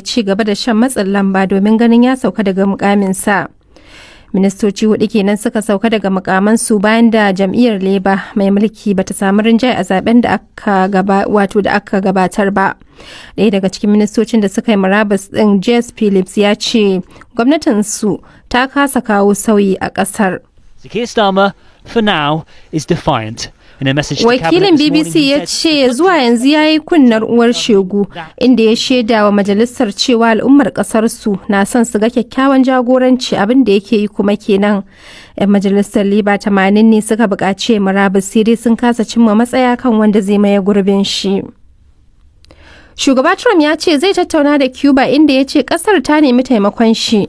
Ci gaba da shan matsin lamba domin ganin ya sauka daga mukaminsa. Ministoci hudu kenan suka sauka daga mukamansu bayan da jam'iyyar Labour mai mulki bata samu rinjaye a zaben da aka gaba wato da aka gabatar ba. Ɗaya daga cikin ministocin da suka yi murabus ɗin, Jess Phillips, ya ce gwamnatinsu ta kasa kawo sauyi a ƙasar. Keir Starmer, for now, is defiant. In a message to Wakilin cabinet this morning, BBC he ya said, ce zuwa yanzu ya yi kunnar uwar shegu, inda ya shaida wa majalisar cewa al'ummar kasarsu na son su ga kyakkyawan jagoranci, abin da yake yi kuma kenan. 'Yan majalisar Labour 80 ne suka buƙaci murabus, sai dai sun kasa cimma matsaya kan wanda zai maye gurbin shi. Shugaba Trump ya ce zai tattauna da Cuba, inda ya ce kasar ta nemi taimakon shi.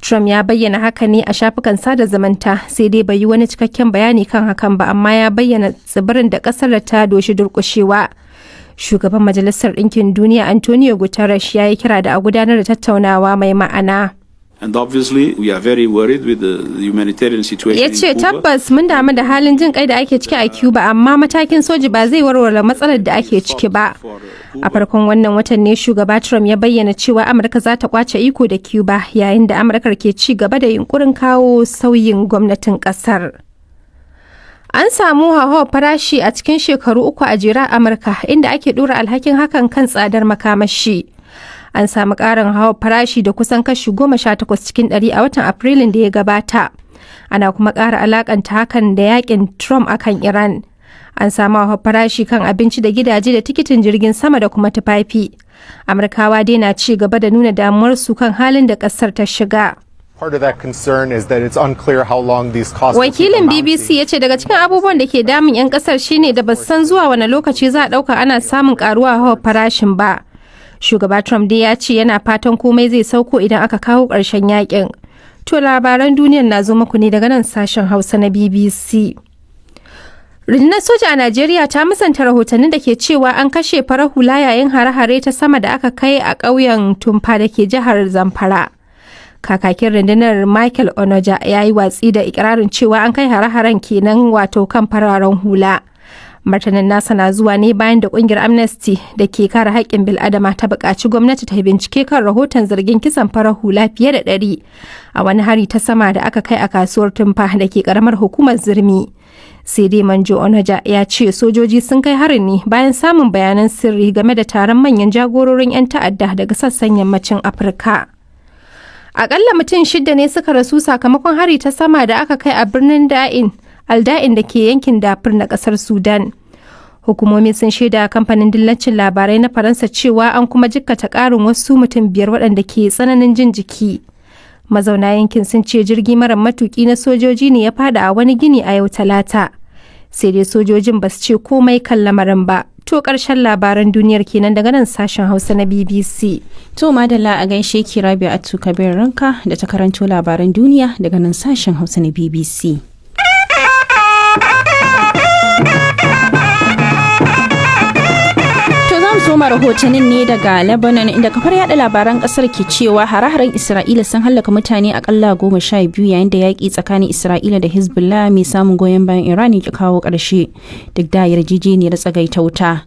Trump ya bayyana haka ne a shafukan sada zumunta, sai dai bai yi wani cikakken bayani kan hakan ba, amma ya bayyana tsibirin da kasar ta doshi durkushewa. Shugaban Majalisar Ɗinkin Duniya Antonio Guterres ya yi kira da a gudanar da tattaunawa mai ma'ana. And obviously, we are very worried with the humanitarian situation Ya in ce Cuba. Tabbas mun damu da halin jin kai da ake ciki a Cuba, amma matakin soji ba zai warware matsalar da ake ciki ba. A farkon wannan watan ne shugaba Trump ya bayyana cewa Amurka za ta kwace iko da Cuba, yayin da Amurkar ke ci gaba da yunkurin kawo sauyin gwamnatin kasar. An samu hauhawar farashi a cikin shekaru 3 a jere a Amurka, inda ake dora alhakin hakan kan tsadar makamashi. An samu ƙarin hauhawar farashi da kusan kashi 18% a watan Afrilun da ya gabata. Ana kuma ƙara alakanta hakan da yakin Trump akan Iran. An samu hauhawar farashi kan abinci da gidaje da tikitin jirgin sama da kuma tufafi. Amurkawa dai na ci gaba da nuna damuwarsu kan halin da ƙasar ta shiga. Part of that concern is that it's unclear how long these costs will keep Wakilin amounting. BBC ya ce daga cikin abubuwan da ke damun 'yan kasar shine da basu san zuwa wani lokaci za a dauka ana samun karuwa hawa farashin ba. Shugaba Trump dai ya ce yana fatan komai zai sauko idan aka kawo ƙarshen yakin. To, labaran duniyar na zo muku ne daga nan sashen Hausa na BBC. Rundunar soja a Najeriya ta musanta rahotannin da ke cewa an kashe farar hula yayin hare-hare ta sama da aka kai a ƙauyen Tumfa da ke jihar Zamfara. Kakakin rundunar Michael Onoja ya yi watsi da ikirarin cewa an kai hare-haren kenan wato kan fararen hula. Martanin nasa na zuwa ne bayan da kungiyar Amnesty da ke kare haƙƙin bil'adama ta buƙaci gwamnati ta bincike kan rahoton zargin kisan farar hula fiye da 100 a wani hari ta sama da aka kai a kasuwar Tumfa da ke ƙaramar hukumar Zurmi. Sai dai Manjo Onoja ya ce sojoji sun kai harin ne bayan samun bayanan sirri game da taron manyan jagororin 'yan ta'adda daga sassan yammacin Afirka. Akalla mutum shidda ne suka rasu sakamakon hari ta sama da aka kai a birnin Da'in, Alda'in da ke yankin Darfur na kasar Sudan. Hukumomi sun shaida kamfanin dillacin labarai na Faransa cewa an kuma jikkata karin wasu mutum biyar waɗanda ke tsananin jin jiki. Mazauna yankin sun ce jirgi mara matuki na sojoji ne ya fada a wani gini a yau Talata. Sai dai sojojin ba su ce komai kan lamarin ba. To, ƙarshen labaran duniyar kenan daga nan sashen Hausa na BBC. To madalla, a gaishe ki Rabi'atu Kabir Ranka da ta karanto labaran duniya daga nan sashen Hausa na BBC. To, za mu soma rahotannin ne daga Lebanon, inda kafar yada labaran kasar ke cewa hare-haren Isra'ila sun hallaka mutane akalla 12 yayin da yaƙi tsakanin Isra'ila da Hezbollah mai samun goyon bayan Iran ya kawo ƙarshe duk da yarjejeniyar tsagaita wuta.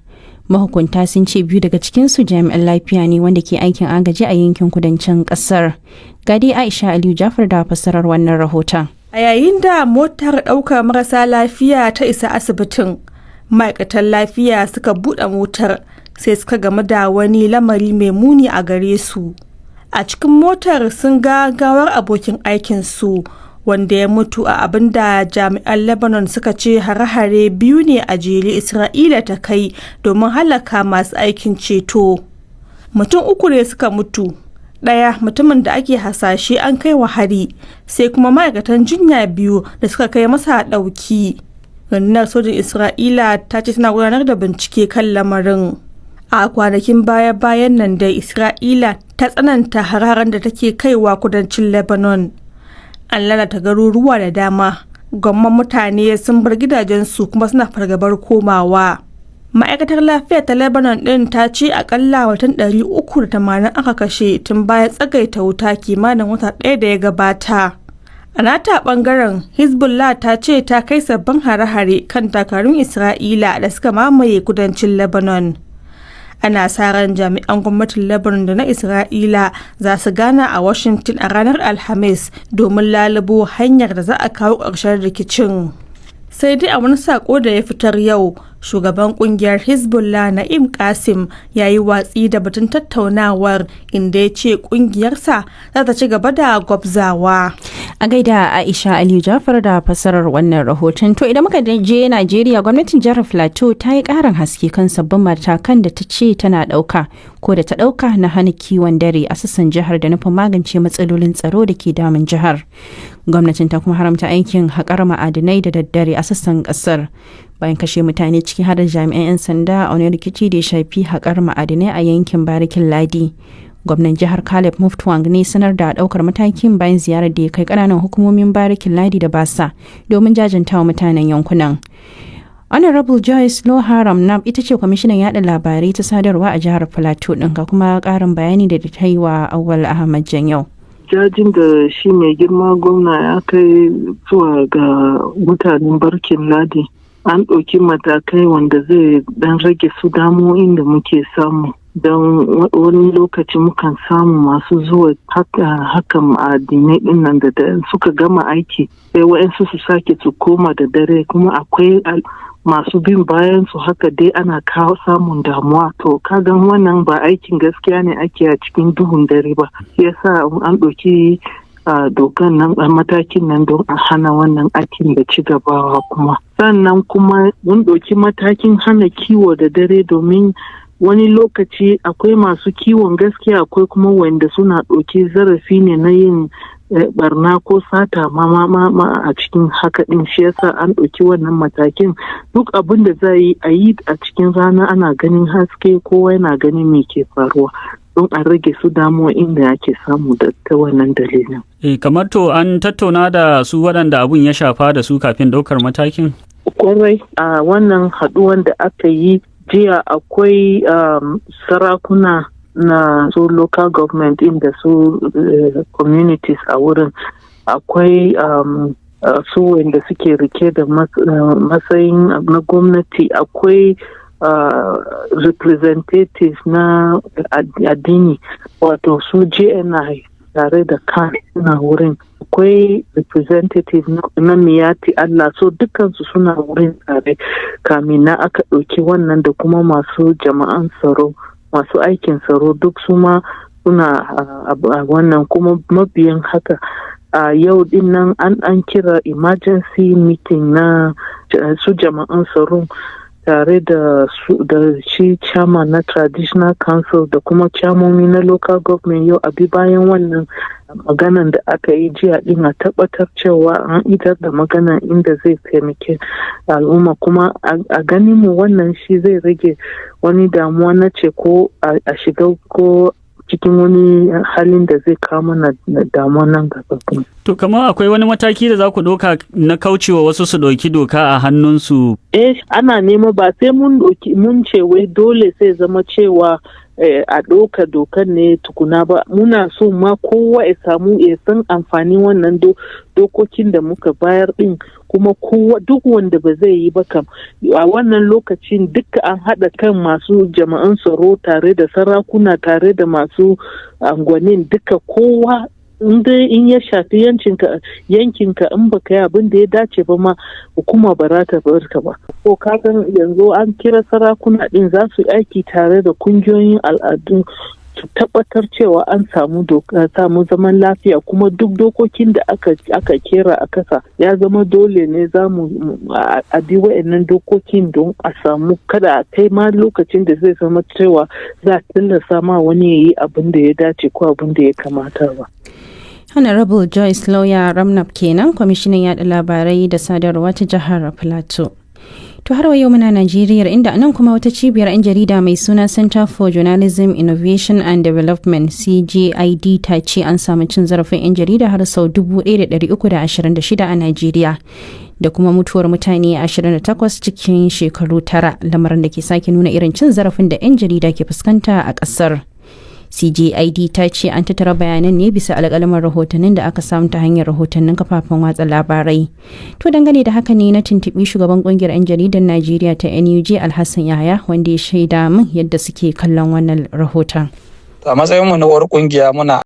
Mahukunta sun ce biyu daga cikinsu jami'an lafiya ne wanda ke aikin agaji a yankin kudancin kasar. Gadi Aisha Aliyu Jafar da fassarar wannan rahoton. A yayin da motar ɗaukar marasa lafiya ta isa asibitin, ma'aikatan lafiya suka buɗe motar sai suka gamu da wani lamari mai muni a gare su. A cikin motar sun ga gawar abokin aikinsu wanda ya mutu a abin da jami'an Lebanon suka ce hare-hare biyu ne a jere Isra'ila ta kai domin halaka masu aikin ceto. Mutum uku ne suka mutu, ɗaya mutumin da ake hasashe an kai wa hari, sai kuma ma'aikatan jinya biyu da suka kai masa ɗauki. Rundunar sojin Isra'ila ta ce tana gudanar da bincike kan lamarin. A kwanakin baya-bayan nan dai Isra'ila ta tsananta hararen da take kaiwa kudancin Lebanon. An lalata garuruwa da dama, gwamman mutane sun bar gidajensu kuma suna fargabar komawa. Ma'aikatar lafiya ta Lebanon din ta ce akalla watan 380 aka kashe tun bayan tsagaita wuta kimanin wata ɗaya da ya gabata. A nata bangaren, Hezbollah ta ce ta kai sabbin hare-hare kan takarun Isra'ila da suka mamaye kudancin Lebanon. Ana sa ran jami'an gwamnatin Lebanon da na Isra'ila za su gana a Washington a ranar Alhamis domin lalubo hanyar da za a kawo ƙarshen rikicin. Sai dai a wani sako da ya fitar yau, shugaban kungiyar Hezbollah Na'im Qasim ya yi watsi da batun tattaunawar, inda ya ce kungiyarsa za ta ci gaba da gwabzawa. A gaida Aisha Aliyu Jafar da fasarar wannan rahoton. To, idan muka je Najeriya, gwamnatin jihar Plateau ta yi karin haske kan sabbin matakan da ta ce tana dauka ko da ta dauka na hana kiwon dare a sassan jihar da nufin magance matsalolin tsaro da ke damun jihar. Gwamnatin ta kuma haramta aikin haƙar ma'adinai da daddare a sassan ƙasar bayan kashe mutane, ciki har da jami'an 'yan sanda, a wani rikici da ya shafi haƙar ma'adinai a yankin Barikin Ladi. Gwamnan jihar Caleb Muftwang ne sanar da daukar matakin bayan ziyarar da ya kai kananan hukumomin Barikin Ladi da Basa domin jajantawa mutanen yankunan. Honorable Joyce Loharam na ita ce kwamishinan yada labarai ta sadarwa a jihar Plateau din, ga kuma karin bayani da ta yi wa Awal Ahmad Janyau. Jajin da shi mai girma gwamna ya kai zuwa ga mutanen Barkin Ladi, an ɗauki matakai wanda zai dan rage su damuwoyin da muke samu, don wani lokaci mukan samu masu zuwa haka ma'adinai din nan da suka gama aiki, sai wa'yansu su sake su koma da dare, kuma akwai masu bin bayan su. Haka dai ana kawo samun damuwa. To, kagan wannan ba aikin gaskiya ne ake a cikin duhun dare ba, yasa an ɗauki dokan nan, matakin nan, don a hana wannan aikin da ci gabawa. Kuma sannan kuma mun ɗauki matakin hana kiwo da dare, domin wani lokaci akwai masu kiwon gaskiya, akwai kuma wanda suna ɗauki zarafi ne na yin barna ko sata ma ma ma a cikin haka din. Shi yasa an ɗauki wannan matakin, duk abin da za yi a yi a cikin rana, ana ganin haske, kowa yana ganin me ke faruwa, don a rage su damuwa inda ake samu da ta wannan dalilin. E, kamar to an tattauna da su waɗanda abun ya shafa da su kafin ɗaukar matakin? Kwarai, a wannan haɗuwan da aka yi jiya akwai sarakuna na su local government inda su communities a wurin, akwai su wanda suke rike da matsayin na gwamnati, akwai representatives na addini, wato su JNI tare da CAN suna wurin, akwai representative na Miyetti Allah. So dukansu suna wurin tare kamin na aka ɗauki wannan, da kuma masu jama'an tsaro, masu aikin tsaro, duk su ma suna a wannan. Kuma mabiyan haka, a yau din nan an kira emergency meeting na su jama'an tsaro tare da da shi chairman na traditional council da kuma chairmomi na local government yau, a bi bayan wannan maganan da aka yi jiya din, a tabbatar cewa an idar da maganan inda zai taimake al'umma. Kuma a ganin mu, wannan shi zai rage wani damuwa na ce ko a shiga ko cikin wani halin da zai kawo mana damuwa nan gaba. To, kamar akwai wani mataki da za ku ɗauka na kaucewa wasu su ɗauki doka a hannunsu? Eh, ana nema, ba sai mun ɗauki mun ce wai dole sai zama cewa a ɗauka dokan ne tukuna ba. Muna so ma kowa ya samu ya san amfanin wannan dokokin da muka bayar din. Kuma kowa, duk wanda ba zai yi ba kam, a wannan lokacin duka an haɗa kan masu jama'an tsaro tare da sarakuna, tare da masu angwanin, duka kowa, in dai in ya shafi yankinka yankinka, in baka yi abin da ya dace ba ma, hukuma ba za ta bar ka ba. Ko kagan yanzu an kira sarakuna din, za su aiki tare da kungiyoyin al'adu su tabbatar cewa an samu samu zaman lafiya. Kuma duk dokokin da aka kera a kasa, ya zama dole ne za mu a bi wa'annan dokokin, don a samu kada a kai ma lokacin da zai zama cewa za a tilasta ma wani ya yi abin da ya dace ko abin da ya kamata ba. Honorable Joyce Lawyer Ramnap kenan, kwamishinan yada labarai da sadarwa ta jihar Plateau. To, har wa yau muna Najeriya, inda nan kuma wata cibiyar 'yan jarida mai suna Center for Journalism Innovation and Development, CJID, ta ce an samu cin zarafin 'yan jarida har sau 1326 a Najeriya, da kuma mutuwar mutane 28 cikin shekaru 9, lamarin da ke sake nuna irin cin zarafin da 'yan jarida ke fuskanta a ƙasar. CJID ta ce an tattara bayanan ne bisa alƙalaman rahotannin da aka samu ta hanyar rahotannin kafafen watsa labarai. To dangane da haka ne na tuntuɓi shugaban kungiyar 'yan jaridar Najeriya ta NUJ, Alhassan Yahaya, wanda ya shaida min yadda suke kallon wannan rahoton. A matsayin mu na uwar kungiya, muna